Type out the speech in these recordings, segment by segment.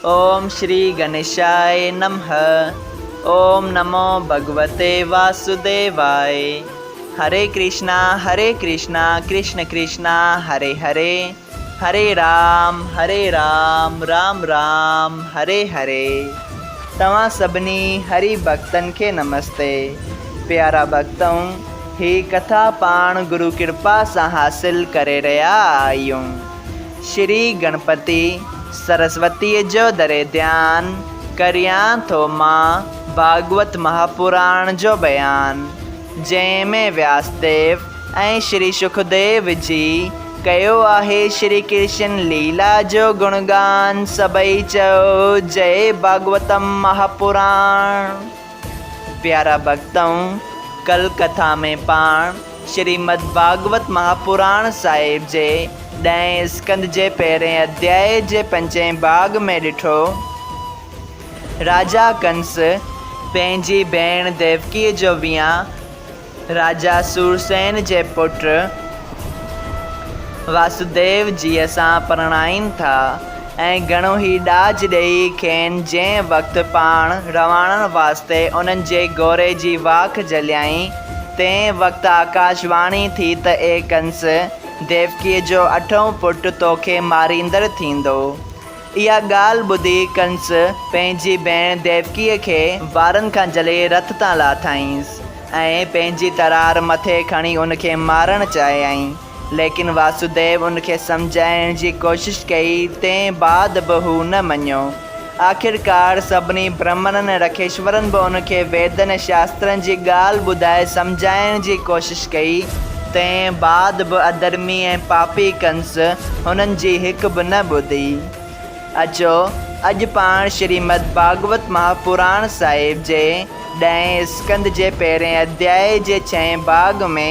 اوم شري گنيشاء نمه اوم نمو ڀڳوتي واسوديواء هري ڪرشنا هري ڪرشنا ڪرشن ڪرشنا هري هري هري رام هري رام رام رام هري هري توهان سڀني هري ڀڳتن کي نمستي پيارا ڀڳتؤ هي ڪٿا پاڻ گرو ڪرپا سان حاصل ڪري رهيا آهيون. شري گڻپتي سرسوتيء جو دري ڌيان ڪريان ٿو مان ڀاڳوت مهاپراڻ جو بيان، جنهن ۾ وياسديو ۽ شري شڪديو جي ڪيو آهي شري ڪرشن ليلا جو گڻگان سڀئي چئو جئي ڀاڳوتم مهاپراڻ. پيارا ڀڳتؤ! ڪل ڪٿا ۾ پاڻ شريمد ڀاڳوت مهاپراڻ صاحب جي ڏهين اسڪنڌ جي پهرين اڌيائي جي پنجين ڀاڳ ۾ ڏٺو، راجا ڪنس پنهنجي ڀيڻ ديوڪيء جو ويان راجا سورسين جي پٽ واسوديو جيء سان پرڻائين ٿا ۽ گهڻو ئي ڏاج ڏيئي کين جنهن وقت پاڻ رواڻڻ واسطي انهن جي گوري جي واک جهليائين، تنهن وقت آڪاش واڻي ٿي ته اي ڪنس! ديوڪيء جو اٺون پٽ توکي ماريندڙ ٿيندو. اها ڳالهه ٻڌي ڪنس پنهنجي ڀيڻ ديوڪيء کي وارن کان جهلي رٿ تان لاٿائينس ۽ پنهنجي ترار مٿي کڻي ان کي مارڻ چاهيائين، ليڪن واسوديو ان کي سمجهائڻ جي ڪوشش ڪئي، تنهن بعد به هو نه مڃيو. آخرڪار سڀني برهمڻن ۽ رکيشورن به ان کي ويدن ۽ شاسترن جي ڳالهه ٻڌائي سمجهائڻ جي ڪوشش ڪئي، تنهن بعد به اڌرمي ۽ پاپي ڪنس هنن جي هڪ به نه ٻڌي. اچو اڄ پاڻ شريمد ڀاڳوت مهاپراڻ صاحب جي ڏهين اسڪنڌ جي پهرين اڌيائي جي ڇهين ڀاڳ ۾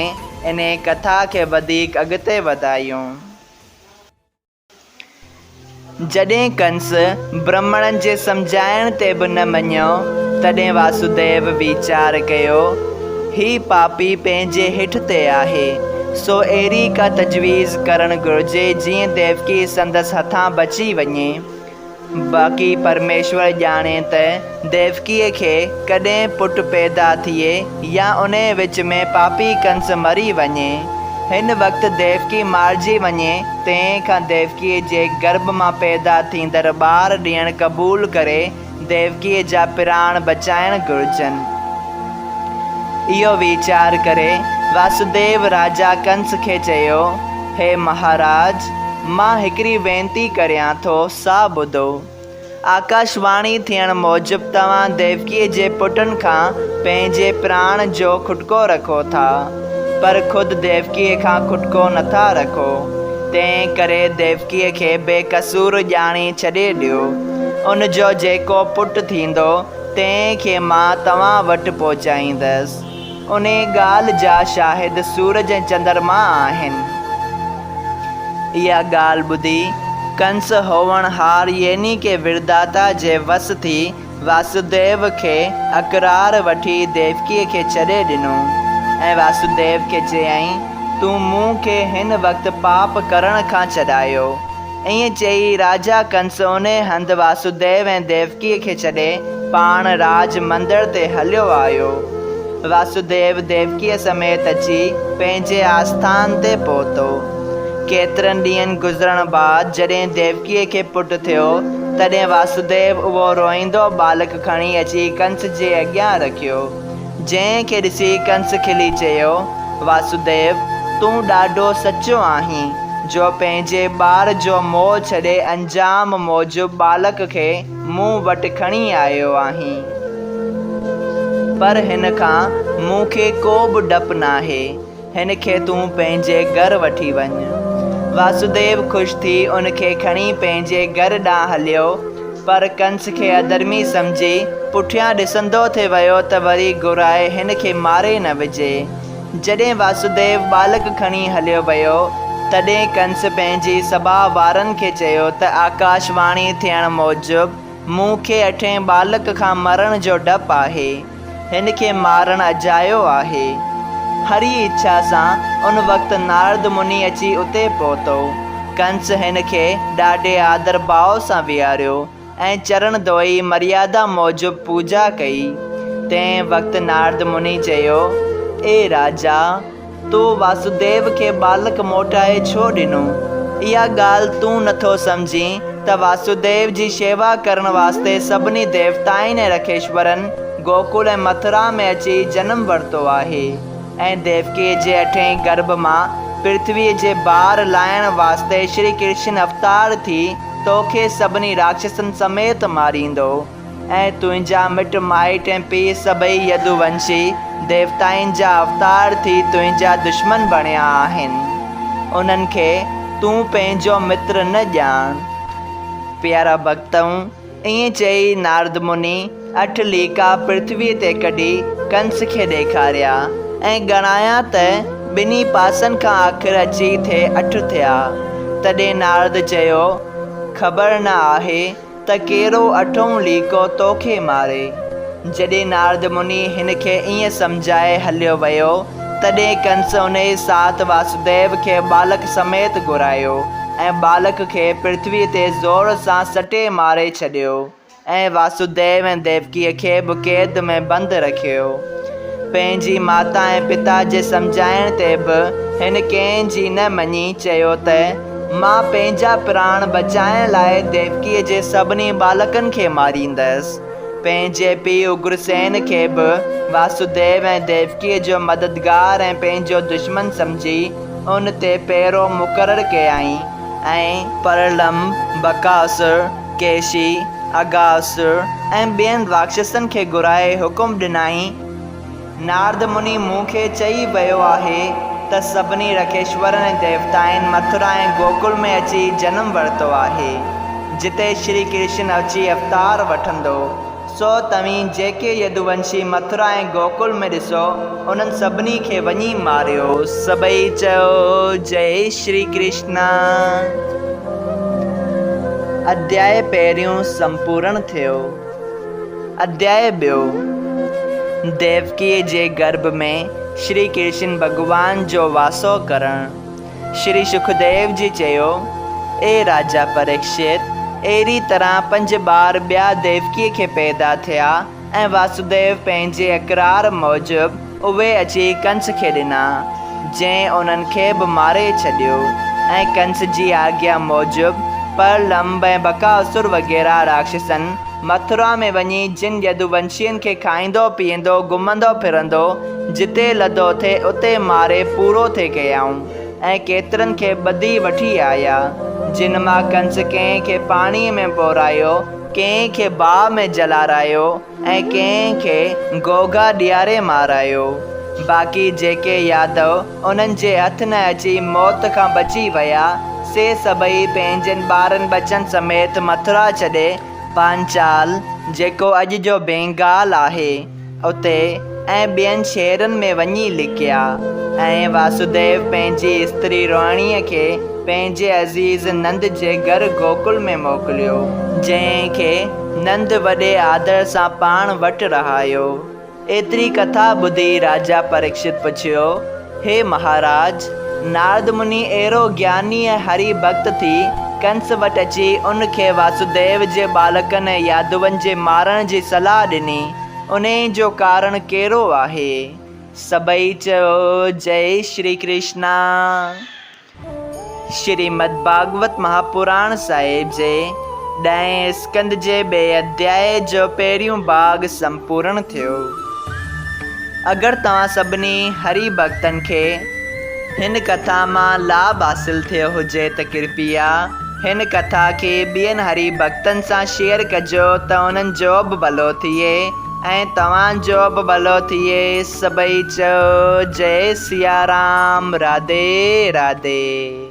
انهي ڪٿا کي وڌيڪ اڳتي وڌايون. جڏهن ڪنس برهمڻن جي سمجهائڻ تي به نه مڃيو، تڏهن واسوديو ويچار ڪيو، هي پاپي پنهنجي هٺ تي آهي، سو اهڙي ڪا تجويز ڪرڻ گهرجي جيئن ديوڪي سندس هٿان بچي وڃي. باقي پرميشور ڄاڻي ته ديوڪيء کي ڪڏهن پٽ پيدا ٿئي يا انهيء وچ ۾ پاپي ڪنس مري وڃي. هن وقت ديوڪي مارجي وڃي، تنهن کان ديوڪيء جي گرڀ مان پيدا ٿيندڙ ٻار ڏيڻ قبول ڪري ديوڪيء جا پراڻ بچائڻ گهرجن. اهو ويچار ڪري واسوديو راجا ڪنس کي چيو، هي مهاراج! مان هڪڙي وينتي ڪريان ٿو، سا ٻڌو. آڪاش واڻي ٿيڻ موجب توهان ديوڪيء جي پٽن کان پنهنجي پراڻ جو کٽڪو رکو ٿا، پر خود ديوڪيء کان کٽڪو نٿا رکو. تنهن ڪري ديوڪيء کي بي قصور ڄاڻي ڇڏي ڏيو. ان جو جيڪو پٽ ٿيندو، تنهن کي مان توهان وٽ پهچائيندس. انهيء ڳالهه جا شاهد سورج ۽ چندرما آهن. اها ڳالهه ٻڌي، ڪنس هوڻهار يعني ڪه ورداتا جي وس ٿي واسوديو کي اقرار وٺي ديوڪيء کي ڇڏي ڏنو ۽ واسوديو کي چيائين، تون مون کي هن وقت پاپ ڪرڻ کان ڇڏايو. ائين چئي راجا ڪنس انهيء هنڌ واسوديو ۽ ديوڪيء کي ڇڏي پاڻ راج مندر تي هليو آيو. واسوديو ديوڪيء سميت اچي پنهنجي آسٿان تي پهتو. ڪيترن ڏينهن گذرڻ بعد جڏهن ديوڪيء کي پٽ ٿيو، تڏهن واسوديو اهو روئيندو ٻالڪ کڻي اچي ڪنس جي اڳيان رکيو. جنهن کي ڏسي ڪنس کلي چيو، واسوديو، تون ڏاڍو سچو آهين، جو پنهنجي ٻار جو موهه ڇڏي انجام موجب ٻالڪ کي مون وٽ کڻي آيو آهين. پر هن کان مون کي ڪو به ڊپ ناهي. هن کي تون پنهنجي گهر وٺي وڃ. واسوديو خوش ٿي ان کي کڻي پنهنجي گهر ڏانهن هليو، پر ڪنس کي اڌرمي سمجهي پٺيان ڏسندو ٿي ويو ته وري گهرائي هن کي ماري نه وجهي. جڏهن واسوديو ٻالڪ کڻي هليو ويو، تڏهن ڪنس پنهنجي سڀا وارن کي چيو ته آڪاش واڻي ٿيڻ موجب مون کي اٺين ٻالڪ کان مرڻ جو ڊپ آهي. هن کي مارڻ اجايو آهي. هري اڇا سان ان وقت نارد مني اچي اتي پهتو. ڪنس هن کي ڏاڍي آدر ڀاء سان ويهاريو ۽ چرڻ ڌوئي مريادا موجب پوڄا ڪئي. تنهن وقت نارد مني چيو، اي راجا! تو واسوديو کي ٻالڪ موٽائي ڇو ڏنو؟ اها ڳالهه تون نٿو سمجهين ته واسوديو جي شيوا ڪرڻ واسطي سڀني ديوتائن ۽ رکيشورن گوڪل ۽ مٿرا ۾ اچي جنم ورتو آهي ۽ ديوڪيء جي اٺين گرڀ مان پرٿويء جي بار لاهڻ واسطي شري ڪرشن اوتار ٿي توکي سڀني راڪشسن سميت ماريندو. ۽ تنهنجا مٽ مائٽ ۽ پيء سڀئي يدوونشي ديوتائن جا اوتار ٿي تنهنجا دشمن بڻيا آهن. انهن کي تون پنهنجو متر نه ڄاڻ. پيارا ڀڳتؤ! ائين چئي نارد مني اٺ ليڪا پرٿويء تي ڪڍي ڪنس کي ڏيکاريا ۽ ڳڻايا ته ٻنهي پاسن کان آخر اچي ٿي اٺ ٿيا. تڏهن نارد چيو، خبر نه آهي ته ڪهڙو اٺون ليڪو توکي ماري. جڏهن نارد مني هن کي ائين سمجهائي هليو ويو، تڏهن ڪنس انهيء ساعت واسوديو کي ٻالڪ سميت گهرايو ۽ ٻالڪ کي پرٿويء تي زور سان سٽي ماري ڇڏيو ۽ واسوديو ۽ ديوڪيء کي به قيد ۾ بند رکيو. پنهنجي ماتا ۽ پتا جي سمجهائڻ تي به هن ڪنهن جي نه مڃي، چيو ته، مان پنهنجا پراڻ بچائڻ لاء ديوڪيء جي سڀني ٻالڪن کي ماريندس. پنهنجي پيء اگرسين کي به واسوديو ۽ ديوڪيء جو مددگار ۽ پنهنجو دشمن سمجهي ان تي پهرو مقرر ڪيائين ۽. پرلمب، بڪاسر، ڪيشي، اگاسر ۽ ٻين راڪشسن کي گهرائي حڪم ڏنائين. نارد مني مون کي چئي ويو آهي ته سڀني رکيشورن ۽ ديوتائن مٿرا ۽ گوڪل ۾ اچي جنم ورتو آهي، جتي شري ڪرشن اچي اوتار وٺندو. سو توهين جيڪي يدوونشي مٿرا ۽ گوڪل ۾ ڏسو، انهن سڀني کي وڃي ماريو. سڀئي چيو، جئي شري ڪرشنا. اڌياء پهريون سمپورڻ ٿيو. اڌياء ٻيو، ديوڪيء جي گرڀ ۾ شري ڪرشن ڀڳوان جو واسو ڪرڻ. شري شڪديو جي چيو، اي راجا پريڪشت! اهڙي طرح پنج ٻار ٻيا ديوڪيء کي پيدا ٿيا ۽ واسوديو پنهنجي اقرار موجب اهي اچي ڪنس کي ڏنا، جنهن انهن کي به ماري ڇڏيو ۽ ڪنس جي آگيا موجب پرلمب ۽ بڪاسر وغيره راڪشسن مٿرا ۾ وڃي جن يدوونشين کي کائيندو پيئندو گهمندو ڦرندو جتي لڌو ٿي اتي ماري پورو ٿي ڪيائون ۽ ڪيترن کي ٻڌي وٺي آيا، جن مان ڪنس ڪنهن کي پاڻيء ۾ ٻورايو، ڪنهن کي باهه ۾ جلارايو ۽ ڪنهن کي گوگها ڏياري مارايو. باقي جيڪي يادو انهن جي هٿ نه اچي موت کان بچي ويا، سي سڀئي پنهنجن ٻارن ٻچن سميت مٿرا ڇڏي پانچال، جيڪو اڄ جو بينگال آهي، اتي ۽ ٻين شهرن ۾ وڃي لڪيا ۽ واسوديو پنهنجي استري روهڻيء کي پنهنجي عزيز نند جي گهر گوڪل ۾ موڪليو، جنهن کي نند وڏي آدر سان پاڻ وٽ رهايو. ايتري ڪٿا ٻڌي راجا پريڪشت پڇيو، هي مهاراج! نارد مني اهڙو گياني ۽ هري ڀڳت ٿي ڪنس وٽ اچي ان کي واسوديو جي ٻالڪن ۽ يادون جي مارڻ جي صلاح ڏني، انهيء جو ڪارڻ ڪهڙو آهي؟ سڀئي چيو، جئي شري ڪرشنا! شريمد ڀاڳوت مهاپراڻ صاحب جي ڏهين اسڪنڌ جي ٻئي اڌياء جو پهريون ڀاڳ سمپورڻ ٿيو. اگر توهان سڀني هري ڀڳتن کي هن ڪٿا مان لاڀ حاصل ٿيو هجي ته ڪرپيا هن ڪٿا کي ٻين هري ڀڳتن سان شيئر ڪجو ته انهن جو به ڀلو ٿئي. ۽ توهان جو به ڀلو ٿئي سڀئي چئو جئي سيارام راڌي راڌي.